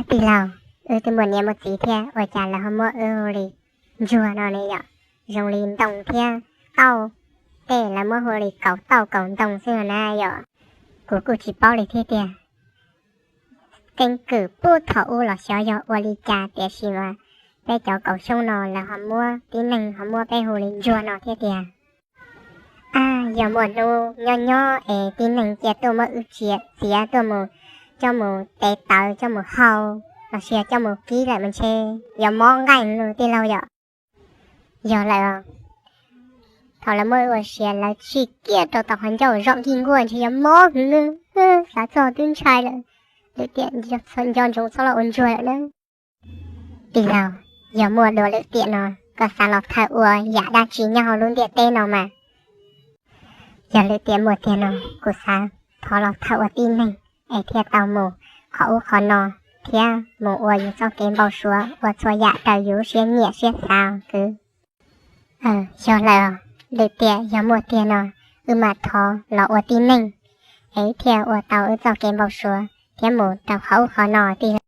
Tij laug, wb twb muaj niam muaj txiv thiab ua cas lawv ho muab wb hu li ntsuag no ne yom? Zoo li ntoo thiab tauj tej lawv muab hu li kaus tauj kaus ntoo xwb no na yom. Kuv kuj tsis paub li thiab tiag. Keeb kwm puag thaum ub los xyov yog ua li cas tiam sis mas peb cov kaum xyoob no lawv ho muab tib neeg ho muab peb hu li ntsuag no thiab tiag. Yog muaj hnub nyob nyob es tib neeg cia tuaj muab wb txiav tuaj mus, coj mus tev tawv coj mus hau los sis coj mus kib lawm mas ntshe yuav mob nqaij lug tij laug yom. Yog lawm, thaum lawv muab wb ua sia lawv tsij kiag rau tom qhov ncauj zom nkig nkuaj ntshe yuav mob heev nawb. Xav txog twb ntshai lawm. Lwm tiam nco ntsoov txhob los ua ntsuag lawm nawb. Tij laug, yog muaj dua lwm tiam no, koj xav los thawj ua yam dab tsi nyob hauv lub ntiaj teb no mas? Yog lwm tiam muaj tiag no, kuv xav thov los thawj ua tib neeg es thiaj tau mus qhov ub qhov no thiab mus ua yus txoj kev npau suav ua txhua yam raws yus siab nyiam siab xav kwv. Yog lawm, lwm tiam yog muaj tiag no, wb mam thov los ua tib neeg es thiaj ua tau wb txoj kev npau suav thiab mus rau qhov ub qhov no tij laug.